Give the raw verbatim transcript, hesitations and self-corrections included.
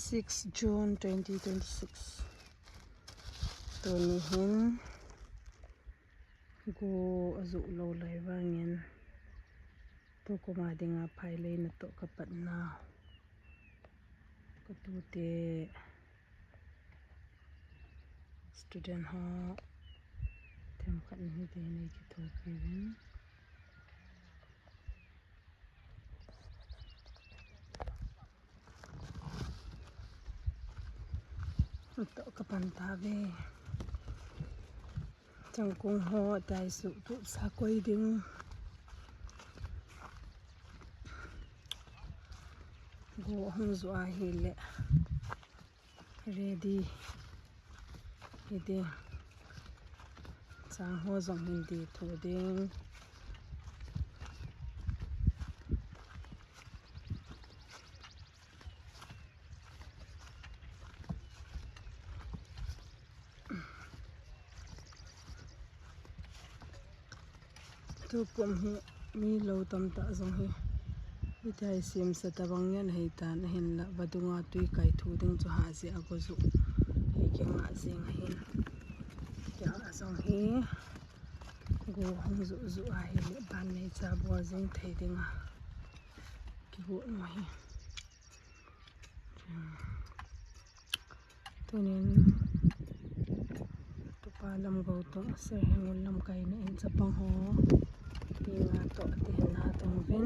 Six June twenty twenty-six. Tuni hin go ajuh lou lai vangin tukum a dinga phailei natoh kapat nau. Katute student ho themkhat ni hiti nei kithopi uvin. Natoh kapan tauve. Changkong ho tai suh tup sa koi ding. Go hung juh ahile ready hiding. Chang ho jong hin dithu ding. Tukum hi mi lou tamtah jong hi hitia hi semsa tabang ngen ahitan, ahinla vadunga tui kaithu ding chu hahjeh a go juh hi kingah jeng ahin. Tia jong hi go hung juh juh ahile ban neicha bol jeng thei dinga kigot u ahi. Tunin tupa Lamgou toh Sir Hengul lamkaina in chapang ho, ti nga toh ti hin atong uvin.